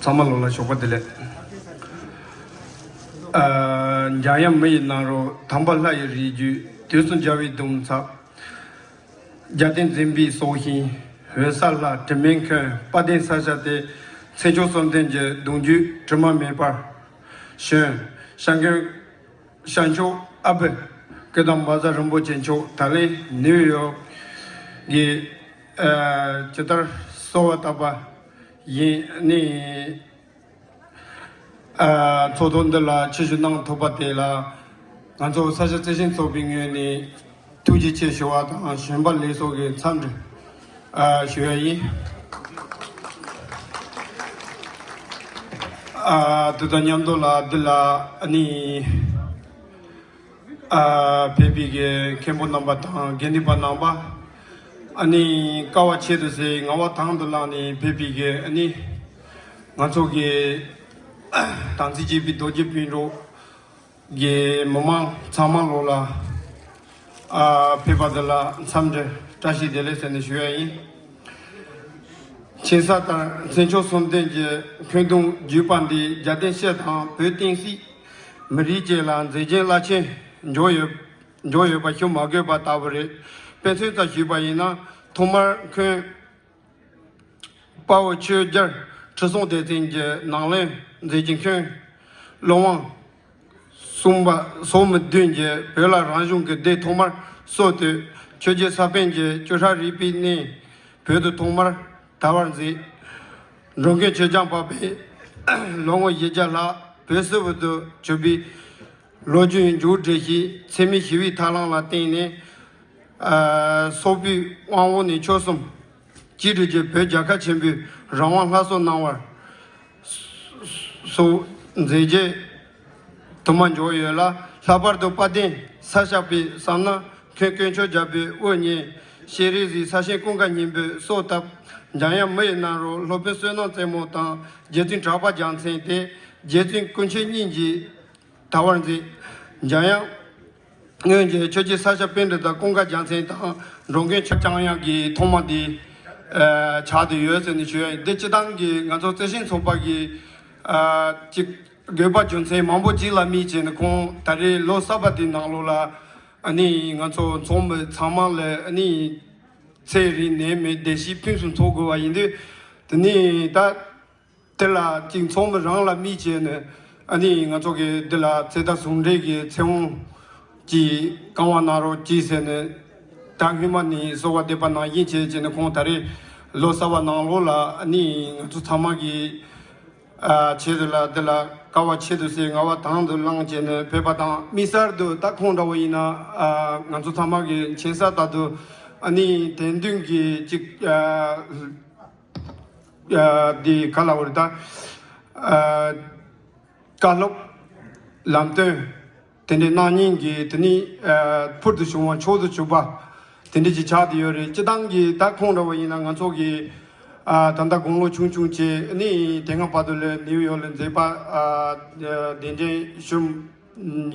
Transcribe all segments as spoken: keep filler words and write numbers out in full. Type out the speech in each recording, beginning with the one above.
ཚང་མ་ལོ་ལ་ཞོགས་པ་བདེ་ལེགས། ཨ། འཇམ་དབྱངས་མི་ཡི་ནང་རོ། དམ་པ་ལྷ་ཡི་རིགས་རྒྱུད། དུས་གསུམ་རྒྱལ་བའི་གདུང་འཚོབ། རྒྱལ་བསྟན་འཛིན་པའི་སྲོག་ཤིང་འོད་གསལ་ལྷ། དྲི་མེད་མཁན་དཔལ་ལྡན་ས་སྐྱ་སྟེ། མཚན་མཆོག་གསུམ་ལྡན་གྱི་གདུང་རྒྱུད་དྲི་མ་མེད་པར་བྱོན། སྐྱབས་མགོན་སྐྱབས་མཆོག་ཨ་བུ་སྐུ་བལྟམས་བཛྲ་རིན་པོ་ཆེ་མཆོག་ད་ལན་ནིའུ་ཡོག་གི། ཨ། ཇི་ལྟར་གསོལ་བ་བཏབ་པ་ཡིན་ནི། ཨ། ཚོགས་ཐོག་འདི་ལ་ཆིབས་ཞུ་གནང་ཐུབ་པ་དེ་ལ་ང་ཚོ་ས་སྐྱ་རྩེ་ཞིང་ཚོགས་པའི་ངོས་ནས་ཐུགས་རྗེ་ཆེ་ཞུ་བ་དང་། བྱོན་པ་ལེགས་སོ་གི་འཚམས་འདྲི། ཨ། ཞུ་ཡ་ཡིན། ཨ། དེ་དང་མཉམ་དུ་ལ་འདི་ལ་ཨ་ནི། ཨ། ཕེབས་པའི་གི་མཁན་པོ་རྣམ་པ་དང་དགེ་འདུན་པ་རྣམ་པ། ཨ་ནི་སྐལ་བ་ཆེད་དུ་ཟེར་ངག་དབང་དང་དུ་བླངས་ནས་ཕེབས་པའི་གི་ཨ་ནི་ང་ཚོ་གི་དམ་ཚིག་གཅིག་པའི་རྡོ་རྗེ་སྤུན་གྲོགས་ཀྱི་མི་མང་ཚང་མ་ལོ་ལ། ཨ། ཕེབས་པ་འདི་ལ་འཚམས་འདྲི་བཀྲ་ཤིས་བདེ་ལེགས་ཟེར་ནས་ཞུ་ཡ་ཡིན། མཁྱེན་གསལ་ལྟར་མཚན་མཆོག་གསུམ་ལྡན་གྱི་འཁོན་གདུང་བརྒྱུད་པ་འདི་རྒྱལ་བསྟན་སྤྱི་དང་བོད་བསྟན་སྲིད་མི་རིགས་བཅས་ལ་མཛེས་རྒྱན་རླབས་ཆེན་འཇོག་ཡོད། འཇོག་ཡོད་པ་ཞུ་མ་དགོས་པ་ལྟ་བུ་རེད། དཔེ་མཚོན་ཙམ་ཞུས་པ་ཡིན་ན། ཐོག་མར་འཁོན་དཔའ་བོ་ཆོས་རྒྱལ་ཁྲི་སྲོང་ལྡེ་བཙན་གྱི་ནང་བློན་མཛད་ཀྱི་འཁོན་ཀླུ་དབང་གསུམ་པ་སོགས་མི་བདུན་གྱིས་བོད་ལ་རང་གཞུང་གི་སྡེ་ཐོག་མར་སྲོལ་གཏོད། ཆོས་རྗེ་ས་པཎ་གྱིས་གཅོད་ཧྲག་རིག་པའི་གནས་བོད་དུ་ཐོག་མར་དར་བར་མཛད། འགྲོ་མགོན་ཆོས་རྒྱལ་འཕགས་པས་ལོ་ངོ་བཞི་བརྒྱ་ལྷག་བོད་སིལ་བུར་དུ་གྱུར་པའི་ལོ་རྒྱུས་མཇུག་བསྒྲིལ་ཞིང་། འཚེ་མེད་ཞི་བའི་ཐབས་ལམ་ལ་བརྟེན་ནས། ཨ། སོག་པོའི་དབང་འོག་ནས་ཆོལ་གསུམ་གཅིག་སྒྲིལ་གྱིས་བོད་རྒྱལ་ཁབ་ཆེན་པོའི་རང་དབང་སླར་གསོ་གནང་བར་སོགས་མཛད་རྗེས་དུ་མ་འཇོག་ཡོད་ལ། ལྷག་པར་དུ་དཔལ་ལྡན་ས་སྐྱ་པའི་བསམ་ནམ་མཁན་དཀོན་མཆོག་རྒྱལ་པོའི་དབུ་བརྙེས། སྤྱན་རས་གཟིགས་ས་ཆེན་ཀུན་དགའ་སྙིང་པོའི་གསོལ་བཏབ། འཇམ་དབྱངས་མི་ཡི་ནང་རོ། སློབ་དཔོན་བསོད་ནམས་རྩེ་མོ་དང་རྗེ་བཙུན་གྲགས་པ་རྒྱལ་མཚན་ཏེ། རྗེ་བཙུན་སྐུ་མཆེད་གཉིས་ཀྱིས་དར་བར་མཛད། འཇམ་དབྱངས་སྔོན་གྱི་ཆོས་རྗེ་ས་སྐྱ་པཎྜི་ཏ་ཀུན་དགའ་རྒྱལ་མཚན་དང་འགྲོ་མགོན་ཆོས་རྐྱང་གཡང་གི་ཐོག་མ་དེ། ཨ། ཆགས་བསྡད་ཡོད་ཟེར་ནས་ཞུ་ཡ་ཡིན། འདི་སྤྱི་བཏང་གི་ང་ཚོ་རྩེ་ཞིང་ཚོགས་པ་གི། ཨ། ཅིག་དགོས་པ་རྒྱུ་མཚན་མང་པོ་ཅིག་ལ་དམིགས་བྱས་ནས། ཁོང་ད་རེས་ལོ་གསར་པ་དེའི་ནང་ལོགས་ལ་ཨ་ནི་ང་ཚོ་ཚོགས་མི་ཚང་མ་ལ་ཨ་ནི་ཚེ་རིང་ནད་མེད་བདེ་སྐྱིད་ཕུན་སུམ་ཚོགས་དགོས་པ་ཡིན་དུས། དེ་ནས་ད། དེ་ལ་ཅིག་ཚོགས་མི་རང་ལ་དམིགས་བྱས་ནས་ཨ་ནི་ང་ཚོ་གི་འདི་ལ་ཚེ་མཐའ་ཟུང་འབྲེལ་གྱི་ཚེ་དབང་ཅིག་བསྐང་བ་གནང་རོགས་གྱིས་ཟེར་ནས། ད་སྔོན་མ་ནས་གསོལ་བ་འདེབས་པ་ནང་བཞིན་བྱས་བྱས་ནས། ཁོང་ད་རེས་ལོ་གསར་བ་ནང་ལོགས་ལ་ཨ་ནི་ང་ཚོ་ཚང་མ་གི། ཨ། ཆེད་དུ་ལ་འདི་ལ་དཀའ་བ་ཆེད་དུ་ཟེར་ངག་དབང་དང་དུ་བླངས་བྱས་ནས་ཕེབས་པ་དང་། དམིགས་བསལ་དུ་ད་ཁོང་འདྲ་བོ་ཡིན་ན། ཨ། ང་ཚོ་ཚང་མ་གི་མཁྱེན་གསལ་ལྟར་དུ་ཨ་ནི་དད་འདུན་གྱི་ཅིག། ཨ། ཨ། འདི་ག་ལ་བར་ད། ཨ། བཀའ་སློབ་ལམ་སྟོན་དེ་འདྲའི་གནང་མཁན་གྱི། དེ་ནི། ཨ། ཕུལ་དུ་བྱུང་བ་མཆོག་ཏུ་གྱུར་པ་དེ་འདྲ་ཅིག་ཆགས་བསྡད་ཡོད་རེད། སྤྱི་བཏང་གི་ད་ཁོང་འདྲ་བོ་ཡིན་ན་ང་ཚོ་གི། ཨ། ད་ལྟ་དགུང་ལོ་ཆུང་ཆུང་བྱས་ནས་དེ་སྔ་བར་དུ་ལ་ནིའུ་ཡོག་ལ་མཛད་པ། ཨ། གདན་འདྲེན་ཞུ་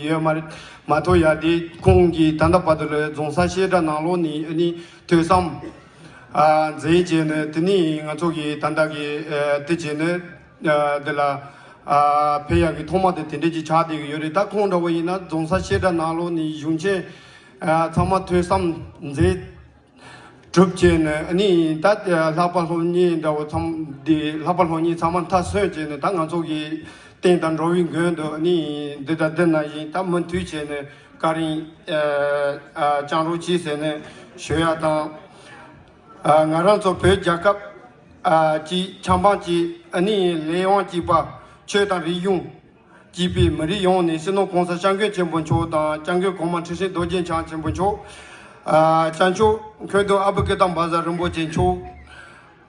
ཡོད་མ་རེད། མ་ཐོབ་ཡ་དེ། ཁོང་གིས་ད་ལྟ་བར་དུ་ལ་རྫོང་སར་བཤད་གྲྭ་ནང་ལོགས་ནས་ཨ་ནི་ཐོས་བསམ། ཨ། མཛད་བྱས་ནས་དེ་ནས་ང་ཚོ་གི་ད་ལྟ་གི། ཨ། དེ་བྱས་ནས། ཨ། འདི་ལ། ཨ། ཕེབས་ཡག་གི་ཐོག་མ་དེ་དེ་འདྲ་ཅིག་ཆགས་བསྡད་ཀྱི་ཡོད་རེད། ད་ཁོང་འདྲ་བོ་ཡིན་ན་རྫོང་སར་བཤད་གྲྭ་ནང་ལོགས་ནས་གཞུང་ཆེན། ཨ། ཚང་མ་ཐོས་བསམ་མཛད་གྲུབ་བྱས་ནས་ཨ་ནི་ད་ལྷག་པ་སློབ་གཉེར་འདྲ་བོ་ཚང་འདི་ལྷག་པ་སློབ་གཉེར་ཚང་མ་མཐར་སོན་བྱས་ནས། ད་ང་ཚོ་གི་བསྟན་དང་འགྲོ་བའི་མགོན་དུ་ཨ་ནི་འདི་དང་འདི་ནང་བཞིན་ད་མུ་མཐུད་བྱས་ནས་བཀའ་དྲིན། ཨ། ཨ། བསྐྱང་རོགས་གྱིས་ཟེར་ནས་ཞུ་ཡ་དང་། ཨ། ང་རང་ཚོ་བོད་རྒྱལ་ཁབ། ཨ། ཀྱི་ཆབ་འབངས་ཀྱི་ཨ་ནི་ལས་དབང་གཅིག་པ། ཆོས་དང་རིག་གཞུང་ སྐྱིད་པའི་མི་རིགས་ཡོངས་ནས་སྤྱི་ནོར་༸གོང་ས་༸སྐྱབས་མགོན་ཆེན་པོ་མཆོག་དང་༸སྐྱབས་མགོན་གོང་མ་ཁྲི་སྲོང་ལྡེའུ་བཙན་འཆང་ཆེན་པོ་མཆོག་ཨ་བྱང་ཆུབ་མཁས་གྲུབ་ཨ་བྷུ་ཀུན་ཏ་བཛྲ་རིན་པོ་ཆེ་མཆོག་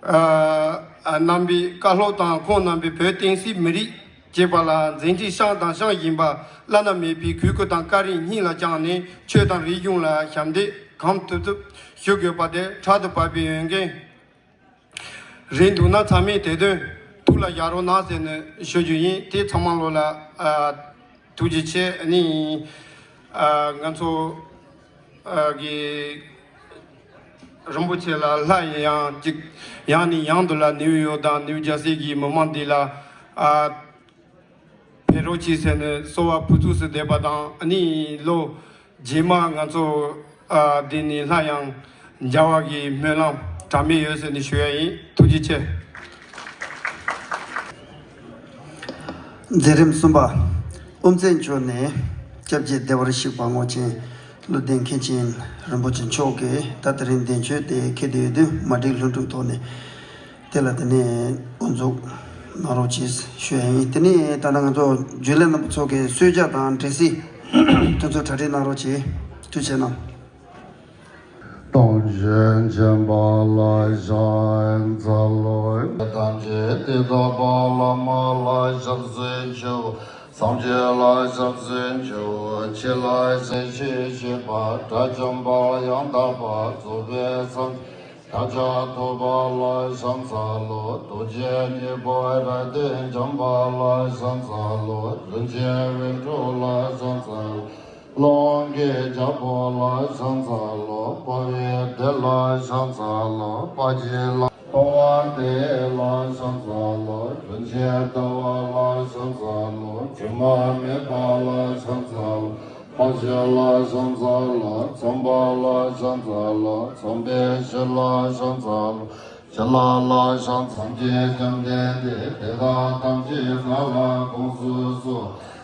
ཨ་རྣམ་པའི་བཀའ་སློབ་དང་ཁོང་རྣམ་པའི་བོད་བསྟན་སྲིད་མི་རིགས་ཅེས་པ་ལ་མཛད་འཕྲིན་བཤམས་དང་བཤམས་བཞིན་པ་བླ་ན་མེད་པའི་གུས་བཀུར་དང་བཀའ་དྲིན་སྙིང་ལ་བཅངས་ནས་ཆོས་དང་རིག་གཞུང་ལ་ཞབས་འདེགས་གང་ཐུབ་ཐུབ་ཞུ་དགོས་པ་དེ་ཕྲག་ཏུ་བབས་པའི་འོས་འགན་རེད་འདུག་ན་ཚང་མས་དེ་དོན་ཐུགས་ལ་བཞག་རོགས་གནང་ཟེར་ནས་ཞུ་རྒྱུ་ཡིན། དེ་ཚང་མ་ལོ་ལ་ཨ་ཐུགས་རྗེ་ཆེ། ཨ་ནི་ཨ་ང་ཚོ་ཨ་གི་རིན་པོ་ཆེ་ལ་སླར་ཡང་ཅིག་ཡང་ནས་ཡང་དུ་ལ་ནིའུ་ཡོག་དང་ནིའུ་ཇར་སི་གི་མི་མང་འདི་ལ་ཨ་ཕེབས་རོགས་གྱིས་ཟེར་ནས་གསོལ་བ་ཕུར་ཚུགས་སུ་འདེབས་པ་དང་། ཨ་ནི་ལོ་རྗེས་མ་ང་ཚོ་ཨ་འདི་ནས་སླར་ཡང་མཇལ་བ་གི་སྨོན་ལམ་གྲངས་མེད་ཡོད་ཟེར་ནས་ཞུ་ཡ་ཡིན། ཐུགས་རྗེ་ཆེ། མཛད་རིམ་གསུམ་པ། དབུ་མཛད་མཆོག་ནས་སྐྱབས་རྗེ་བདེ་བར་གཤེགས་པ་རྔོག་ཆེན་ཀླུ་ལྡིང་མཁན་ཆེན་རིན་པོ་ཆེ་མཆོག་གིས་ད་དེ་རིང་གདན་ཞུས་དེ་འཁེལ་བསྡད་ཡོད་དུས་མ་བསྒྲིགས་ལྷུན་གྲུབ་ཐོག་ནས་དེ་ལ་དེ་ནས་དབུ་འཛུགས་གནང་རོགས་གྱིས་ཞུ་ཡ་ཡིན། དེ་ནས་ད་ལྟ་ང་ཚོ་རྒྱུན་ལས་རྣམ་པ་ཚོ་གིས་གསོལ་ཇ་དང་འབྲས་སིལ་དེ་ཚོ་གྲ་སྒྲིག་གནང་རོགས་གྱིས། ཐུགས་རྗེ་གནང་། ཐམས་ཅད་མཁྱེན་པ་ལ་ཕྱག་འཚལ་ལོ། ཐམས་ཅད་དེ་དག་པ་བླ་མ་ལ་ཕྱག་འཚལ་ཞུ། སངས་རྒྱས་ལ་ཕྱག་འཚལ་ཞུ། ཆོས་ལ་ཕྱག་འཚལ་ཞུ། བྱེད་པ་དགྲ་བཅོམ་པ་ཡང་དག་པར་རྫོགས་པའི་སངས་རྒྱས་ཤཱཀྱ་ཐུབ་པ་ལ་ཕྱག་འཚལ་ལོ། རྡོ་རྗེ་སྙིང་པོ་རལ་གྲི་འཇོམས་པ་ལ་ཕྱག་འཚལ་ལོ། རིན་ཆེན་དབྱིག་གྲུབ་ལ་ཕྱག་འཚལ་ལོ། ཀློང་གི་རྒྱལ་པོ་ལ་ཕྱག་འཚལ་ལོ། དཔའ་བོའི་སྡེ་ལ་ཕྱག་འཚལ་ལོ། དཔའ་བྱེད་ལ་དཔའ་བ་སྡེ་ལ་ཕྱག་འཚལ་ལོ། རིན་ཆེན་ཟླ་བ་ལ་ཕྱག་འཚལ་ལོ། སྒྱུ་མ་མེད་པ་ལ་ཕྱག་འཚལ་ལོ། འཕགས་ཆེན་ལ་ཕྱག་འཚལ་ལོ། ཚངས་པ་ལ་ཕྱག་འཚལ་ལོ། ཚངས་པའི་གཞི་ལ་ཕྱག་འཚལ་ལོ། བྱིན་རླབས་ལ་ཕྱག་འཚལ། སངས་རྒྱས་བཅོམ་ལྡན་འདས་དེ་དག་ཐམས་ཅད་ང་ལ་དགོངས་སུ་གསོལ།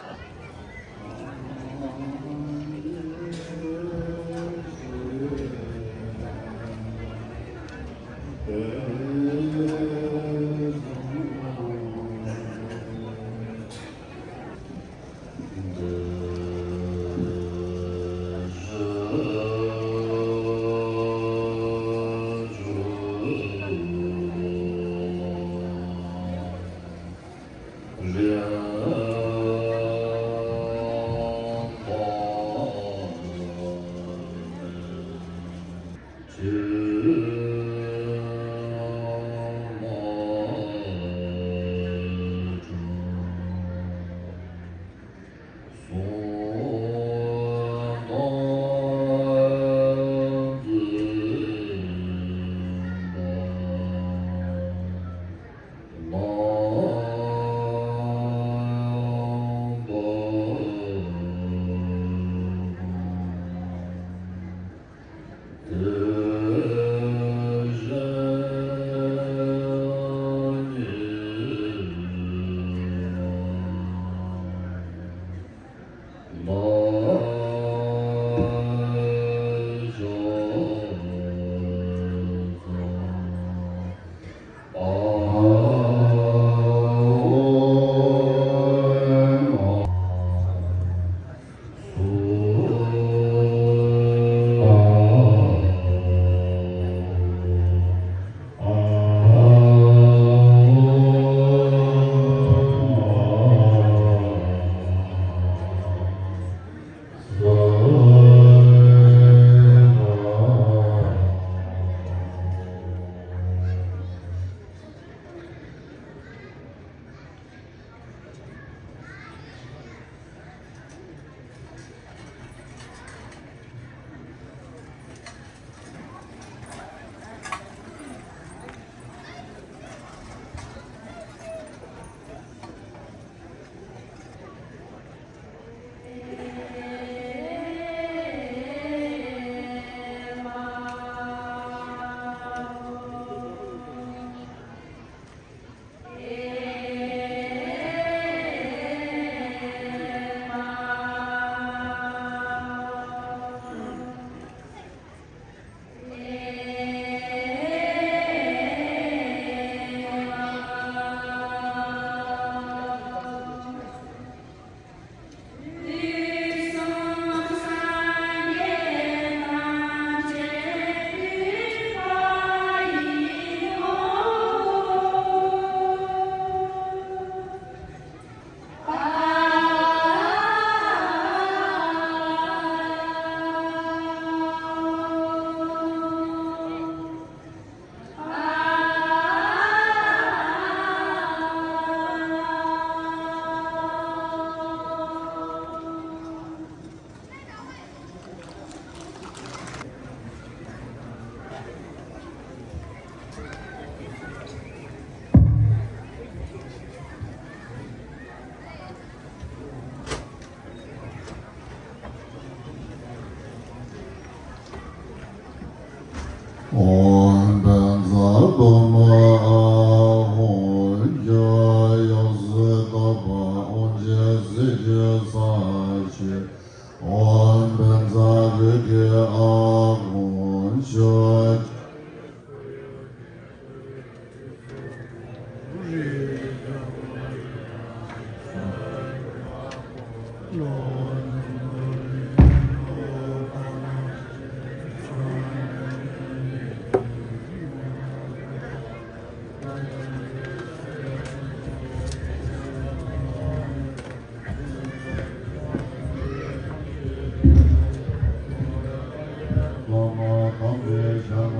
ཐོག་མའི་ཞལ་སྔ་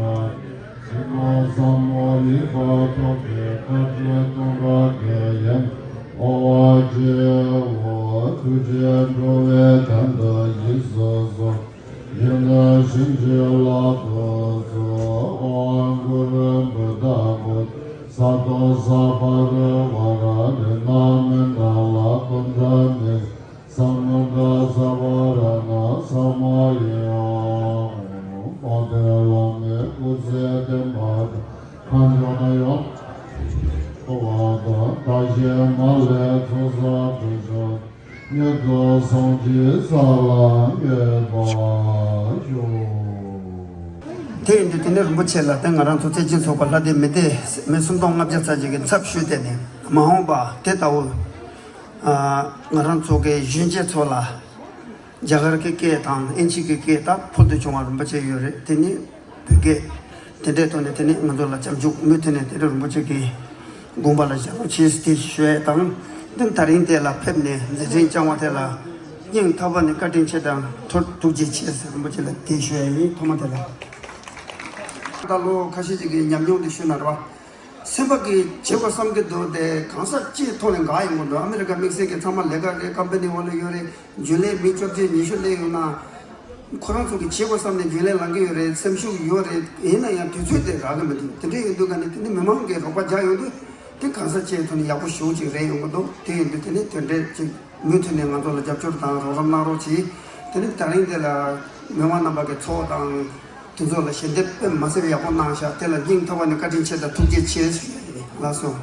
ཕྱི་མ་ཟབ་མོ་ལེགས་པར་རྟོགས་པའི་བཀའ་དྲིན་སྟོང་ཕྲག་གི་ཡན་ཨོ་ཝ་ཇེ་ཨོ་ཐུགས་རྗེས་འགྲོ་བའི་དོན་དུ་གཟིགས་སུ་གསོལ། ཡེ་ནས་བྱིན་གྱིས་བརླབ་ཏུ་གསོལ། ཨོཾ་གུ་རུ་བུདྡྷ་བོ་དྷི་ས་ཏྭ་ས་བ་རི་ཝཱ་ར་ཎི་ན་མནྡ་ལ་ཀུན་ཌ་ནི་ས་མནྡ་ས་བ་ར་ཎ་ས་མ་ཡེ་ཨོཾ། དཔལ་ལྡན་བླ་མའི་སྐུ་ཚེ་བརྟན་པ་དང་། གངས་ལྗོངས་ན་ཡོངས་འཚོ་བ་དང་། བདག་གཞན་མ་ལུས་ཚོགས་བསགས་དུས་གསུམ་མྱུར་དུ་སངས་རྒྱས་ས་ལ་འགོད་པར་ཤོག། དེ་ཡིན་དུས་དེ་ནས་རིན་པོ་ཆེ་ལ་དེ་ང་རང་ཚོ་རྩེ་གཅིག་ཚོགས་པ་ལྷ་སྡེ་མི་སྡེ་མི་སུམ་སྟོང་ལྔ་བརྒྱ་ཙམ་ཅིག་གི་ཚབ་ཞུས་ཏེ་ནས་མ་འོངས་པ་དེ་ལྟ་བུ་ཨ་ང་རང་ཚོ་གི་གཞོན་སྐྱེས་ཚོ་ལ་རྒྱ་གར་གྱི་སྐད་དང་ཨིན་ཇི་གི་སྐད་དག་ཕུལ་དུ་བྱུང་བ་རིན་པོ་ཆེ་ཡོད་རེད། དེ་ནི་བོད་སྐད་དེ་འདྲའི་ཐོག་ནས་དེ་ནི་ང་ཚོ་ལ་སྐྱབས་འཇུག་མུ་མཐུད་ནས་དེ་འདྲ་རིན་པོ་ཆེ་གི་དགོངས་པ་ལ་ཞབས་པ་ཆེ་དེ་ཞུ་ཡས་དང་། དེ་ད་རིང་དེ་ལ་ཕེབས་ནས་མཛད་འཕྲིན་བསྐྱངས་པ་དེ་ལ་སྙིང་ཐག་པ་ནས་བཀའ་དྲིན་ཆེ་དང་ཐུགས་རྗེ་ཆེ་ཟེར་རིན་པོ་ཆེ་ལ་དེ་ཞུ་ཡས་ཡིན། ཐོག་མ་དེ་ལ་ད་ལོ་ཁ་ཤས་ཅིག་གི་ཉམས་མྱོང་དེ་ཞུས་ན་རེད་བ། སེམས་པ་གི་བྱེད་དགོས་བསམ་གྱི་འདུག་དེ་གང་ཟག་སྤྱིའི་ཐོག་ནས་འགག་ཡོང་གི་འདུག་ཨ་མི་རི་ཀ་དམིགས་བསལ་གྱི་ཚང་མ་ལས་ཀ་རེད། ཀམ་པ་ནི་འོག་ལ་ཡོད་རེད། རྒྱུན་ལས་མི་བཅོ་བརྒྱད་ཉི་ཤུ་སླེབས་ཡོང་ན། ཁོ་རང་ཚོ་གི་བྱེད་དགོས་བསམ་ནས་རྒྱུན་ལས་ལངས་ཀྱི་ཡོད་རེད། སེམས་ཤུགས་ཡོད་རེད། ཡིན་ན་ཡང་དུས་ཚོད་དེ་རག་གི་མི་འདུག་དེ་འདྲ་ཡིན་དུས་ག་ནས་དེ་ནི་མི་མང་གིས་རོགས་པ་རྒྱག་ཡོང་དུས་དེ་གང་ཟག་སྤྱིའི་ཐོག་ནས་ཡག་པོ་ཞེ་པོ་ཅིག་རེད་ཡོང་གི་འདུག་དེ་ཡིན་དུས་དེ་ནི་དེ་འདྲས་ཅིག་མུ་མཐུད་ནས་ང་ཚོ་ལ་རྒྱབ་སྐྱོར་དང་རོགས་རམ་གནང་རོགས་གྱིས། དེ་ནི་ད་རིང་དེ་ལ་མི་མང་རྣམ་པ་གི་ཚོགས་དང་། དེ་ཚོ་ལ་ཞལ་འདེབས་དཔེ་མ་སྲིད་པའི་ཡག་པོ་གནང་ཤག་དེ་ལ་སྙིང་ཐག་པ་ནས་བཀའ་དྲིན་ཆེ་དང་ཐུགས་རྗེ་ཆེ་ཞུ་ཡ་ཡིན། ལགས་སོ།